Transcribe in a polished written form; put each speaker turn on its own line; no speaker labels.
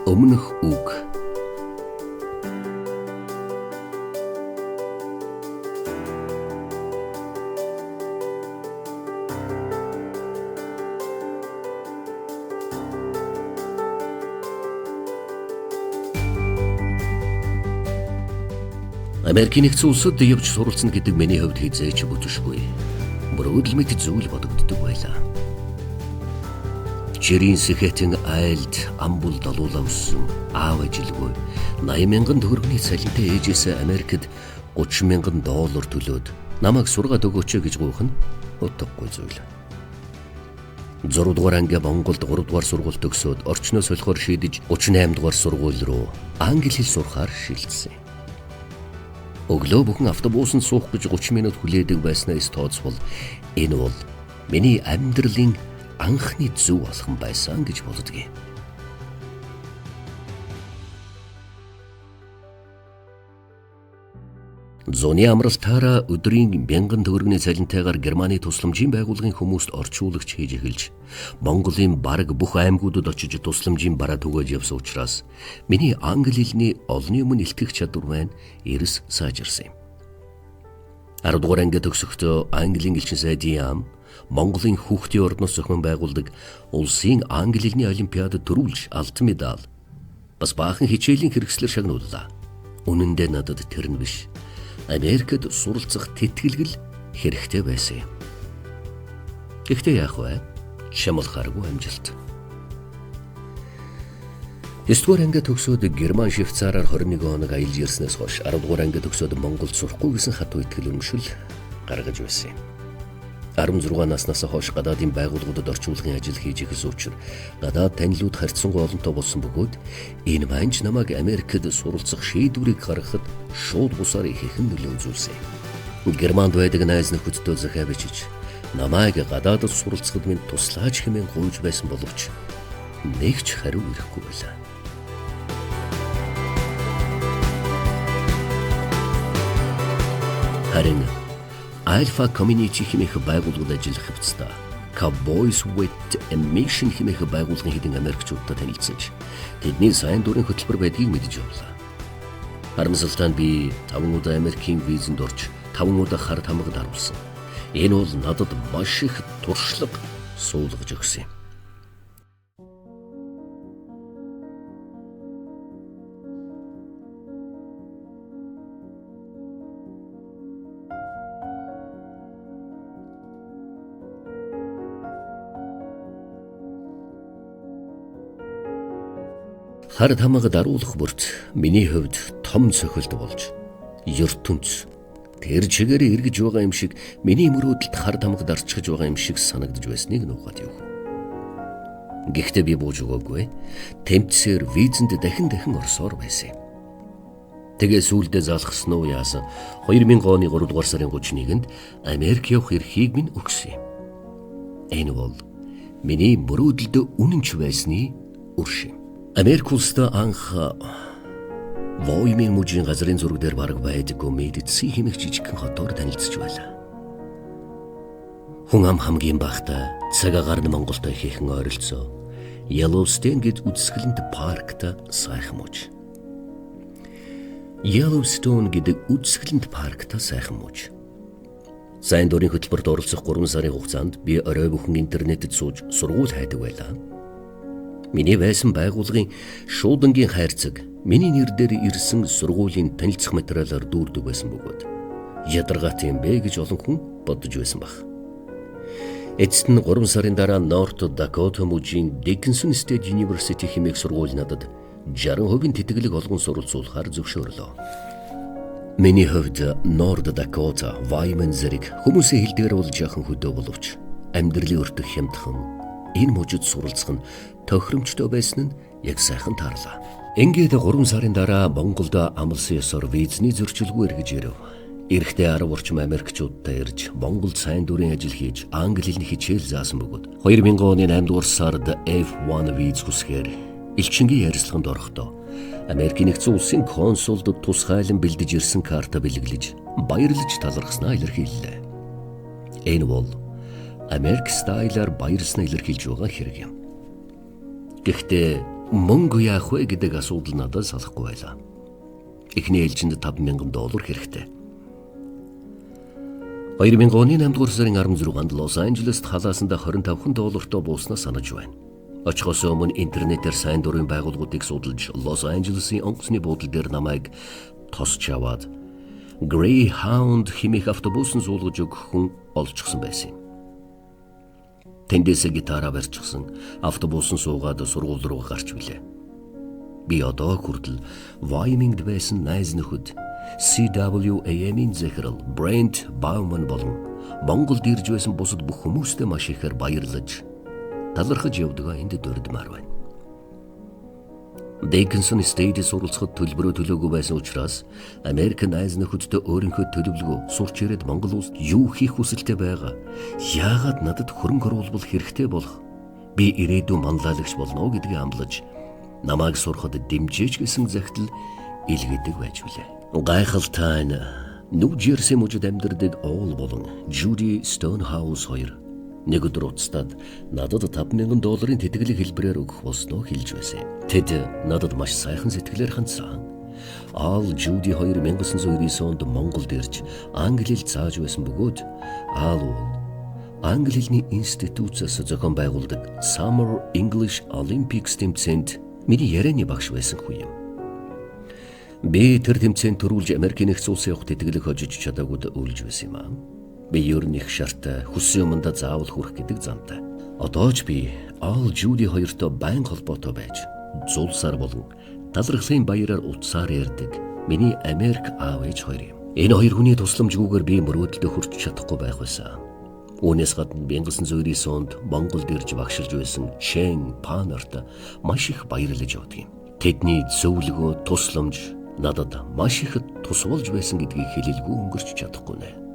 Өмнөх үг. Америкийн нэгдсэн улсад явж суралцна гэдэг миний хувьд хэзээ ч бүтшгүй. Мөрөөдөл мэт зүйл бодогддог байлаа. Жирийн сэхэтэн айлд амбул долуулаа өссөн аав ажилгүй 80 мянган төгрөгийн цалинтай ээжээсээ Америкт 30 мянган доллар төлөөд намайг сургаад өгөөч гэж гуйх нь утгагүй зүйл. 6 дугаар анги Монголд 3 дугаар сургууль төгсөөд орчноо солихоор шийдэж 38 дугаар сургууль руу англи хэл сурахаар шилжсэн. Өглөө бүхэн автобусанд суух гэж 30 минут хүлээдэг байснаас тооцвол энэ бол миний амьдралын анхны зөв алхам байсан гэж боддгийг. Зуны амралтаараа өдрийн 1000 төгрөгийн цалинтайгаар Германы тусламжийн байгууллагын хүмүүст орчуулагч хийж эхэлж Монголын бараг бүх аймагуудад очиж тусламжийн бараа түгээж явсан учраас миний англи хэлний олонний өмнө илтгэх чадвар маань эрс сайжирсан юм. 10 дугаар анги төгсөхдөө Английн элчин сайдын яам Монголын хүүхдийн ордноос зохион байгуулдаг улсын англи хэлний олимпиадад төрүүлж алтан медаль бас баахан хичээлийн хэрэгслэр шагнууллаа. Үнэн дээр надад тэр нь биш. Америкт суралцах тэтгэлгэл хэрэгтэй байсан юм. Гэхдээ яах вэ? Шамалхааргүй амжилт. 9 дугаар анги төгсөөд Герман Швейцараар 21 хоног аялж ирснээс хойш 10 дугаар анги төгсөөд Монголд сурахгүй гэсэн хатуу итгэл үнэмшил гаргаж байсан юм. 16 наснаас хойш гадаадын байгууллагуудад орчуулгын ажил хийж эхэлсэн учраас гадаад танилуд харьцангуй олонтой болсон бөгөөд энэ маань ч намайг Америкт суралцах шийдвэрийг гаргахад шууд бусаар ихэнх нөлөө үзүүлсэн. Германд байдаг найз нөхөдтэй захиа бичиж намайг гадаадд суралцахад минь туслаач хэмээн гуйж байсан боловч нэг ч хариу ирэхгүй байлаа. Харин Alpha Community хэмээх байгууллагад ажиллах явцдаа Cowboys with a Mission хэмээх байгууллагын хэдэн Америкчуудтай танилцаж тэдний сайн дурын хөтөлбөр байдгийг мэдэж явлаа. Харамсалтай нь би 5 удаа Америкийн визэнд орж 5 удаа хар тамга даруулсан. Энэ бол надад маш их туршлага суулгаж өгсөн юм. Хар тамга даруулах бүрт миний хувьд том цохилт болж ертөнц тэр чигээр эргэж байгаа юм шиг миний мөрөөдөлд хар тамга дарчхаж байгаа юм шиг санагдаж байсныг нуугаад яв. Гэхдээ би бууж өгөөгүй. Тэмцээр визэнд дахин дахин орсоор байсан юм. Тэгээ сүүлдээ залхсан уу яасан 2000 оны 3 дугаар сарын 31-нд Америк явах эрхийг минь өгсөн юм. Энэ бол миний мөрөөдөлд үнэнч байсны үр шим. Америк улсад анх Воймин мужийн газрын зураг дээр бараг байдаггүй Медици хэмээх жижигхэн хотоор танилцж байлаа. Хүн ам хамгийн багтаа цаг агаар нь Монголтой ихэнх ойролцоо Yellowstone гэд үзэсгэлэнт паркт сайхан муж. Yellowstone гэдэг үзэсгэлэнт паркт сайхан муж. Сайн дурын хөтөлбөрт оролцох 3 сарын хугацаанд би орой бүхэн интернетэд сууж сургууль хайдаг байлаа. Миний байсан байгууллагын шуудангийн хайрцаг миний нэр дээр ирсэн сургуулийн танилцах материалаар дүүрдэг байсан бөгөөд ядаргаатай юм бэ гэж олон хүн бодож байсан баг. Эцэст нь 3 сарын дараа North Dakota мужийн Dickinson State University хэмээх сургууль надад 60% тэтгэлэг олгон суралцуулахаар зөвшөөрлөө. Миний хувьд North Dakota, Wyoming зэрэг хүмүүсийн хэл дээр бол жаахан хөдөө боловч амьдралын өртөх хямдхан энэ мужид суралцах нь тохиромжтой байсан нь яг сайхан таарлаа. Ингээд 3 сарын дараа Монголд амлсан ёсоор визний зөрчилгүй эргэж ирэв. Эрэхтэй 10 орчим Америкчуудтай ирж Монголд сайн дурын ажил хийж англи хэлний хичээл заасан бөгөөд 2000 оны 8 дугаар сард F1 виз хүсгээр элчингийн ярилцлаганд орохдоо Америкийн нэгдсэн улсын консулд тусгайлан бэлдэж ирсэн карта бэлэглэж баярлаж талархснаа илэрхийллээ. Энэ бол Америк стайлаар баярлснаа илэрхийлж байгаа хэрэг юм. Гэхдээ Мөнгө яах вэ гэдэг асуудал надад салахгүй байлаа. Эхний ээлжинд $5,000 хэрэгтэй. 2000 оны 8 дугаар сарын 16-нд Лос Анжелест халаасанда $25 бууснаа санаж байна. Очихоос өмнө интернетээр сайн дурын байгууллагуудыг судалж Лос Анжелесын онгоцны буудлын дээр намайг тосч аваад Greyhound хэмээх автобусанд суулгаж өгөх хүн олчихсон байсан юм. Тэндээсээ гитараа барьчихсан, автобусан суугаад сургууль руу гарч билээ. Би одоо хүртэл Wyoming-д байсан найз нөхөд CWAM-ийн захирал Brent Bauman болон Монголд ирж байсан бусад бүх хүмүүстэй маш ихээр баярлаж талархаж явдгаа энд дурдмаар байна. Dickinson State-д суралцахад төлбөрөө төлөөгүй байсан учраас Америк найз нөхөдтэй өөрийнхөө төлөвлөгөө сурч ирээд Монгол улсад юу хийх хүсэлтэй байгаа, яагаад надад хөрөнгө оруулалт хэрэгтэй болох, би ирээдүйн манлайлагч болно гэдгийг амлаж намайг сурахад дэмжээч гэсэн захидал илгээдэг байж билээ. Гайхалтай нь Нью Жерси мужид амьдардаг Оул болон Judy Stonehouse хоёр нэг өдөр уцтаад надад $5,000 тэтгэлэг хэлбэрээр өгөх болсноо хэлж байсан. Тэд надад маш сайхан сэтгэлээр хандсан. Ал Judy хоёр 1999 онд Монголд ирж англи хэл зааж байсан бөгөөд Ал бол англи хэлний институтаас зохион байгуулдаг Summer English Olympics тэмцээнд миний ярианы багш байсан хүн юм. Би тэр тэмцээнд төрүүлж Америкийн нэгдсэн улсын явах тэтгэлэг хожиж чадаагүйд өвлөж байсан юм аа. Би ер нь их шартай, хүссэн юмдаа заавал хүрэх гэдэг замтай. Одоо ч би Ал Judy хоёртой байнга холбоотой байж, зулсаар болон талархлын баяраар утсаар ярьдаг миний Америк аав ээж хоёр юм. Энэ хоёр хүний тусламжгүйгээр би мөрөөдөлдөө хүрч чадахгүй байх байсан. Үүнээс гадна 1999 онд Монголд ирж багшилж байсан Шэн Панарт маш их баярлаж явдаг юм. Тэдний зөвлөгөө, тусламж надад маш их тус болж байсан гэдгийг хэлэлгүй өнгөрч чадахгүй нэ.